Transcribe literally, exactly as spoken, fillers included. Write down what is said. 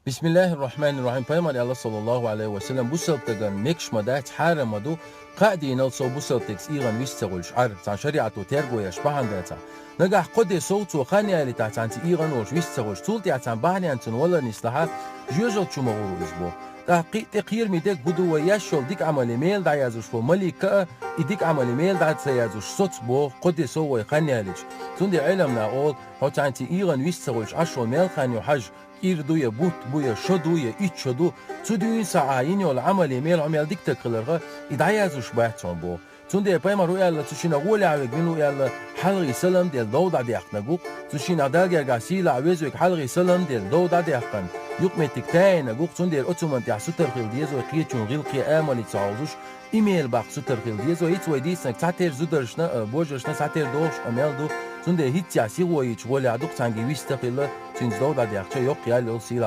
Бисмиллахир-рахманир-рахим. Пайхамара аьлла, саллаллаху Ӏалайхи ва саллам, бусалба стагана мегаш ма дац, хьарам ма ду, кхаа дийнал сов бусалба стегас ийгӀан вист ца гӀуьллуш Ӏар, цхьан шариӀато тергоеш бахьан доацаш. Нагахь кхо де сов цо хан ялийтахь цхьанца ийгӀан волуш вист ца гӀуьллуш, цул тӀаьхьа цхьан бахьанца цунна валарна йисалахь, жоьжалчу ма гӀур ву иза боху. ТӀаккха кхин а тӀе кхераме дерг хӀун ду, вай еш йолу дика Ӏамале мела дӀаязъеш волу малик а, и дика Ӏамале мела дӀа ца язъеш соцу боху, кхо де сов вай хан ялийтича. Цундела Ӏеламнаха олу, хьо цхьанца ийгӀан вист ца гӀуьллуш Ӏаш волу мел хан ю хьажа, кӀира ду я, бутт бу я, шо ду я, итт шо ду, цу дуьйна схьа ахь йина йолу Ӏамале мела хьо мел дика стаг хиларх, и дӀаязъеш бац хьуна боху. Цундела пайхамара хӀун аьлла, цу шиннах гӀоле вега вина хӀун аьлла, хьалхе салам делла дов дӀадаьккхинарг ву-кх, цу шиннах Далла гергахь сийлахь веза вега хьалхе салам делла дов дӀадаьккхина, юкъаметтиг тайинарг ву-кх, цундела оцу хӀуманна тӀехь сутара хила деза вай, кхечунна гӀиллакхе, амале ца хьовзуш, и мел баккха сутара хила деза вай, хӀинца вай дийцинарг цхьатерра зударшна а, божаршна а цхьатерра догӀуш къамел ду, цундела хӀинццехь сихо йича гӀоле ду-кх цхьаьнгге вист ца хилла, цуьнца дов дӀадаьхча йоккха ял йолу сийлахь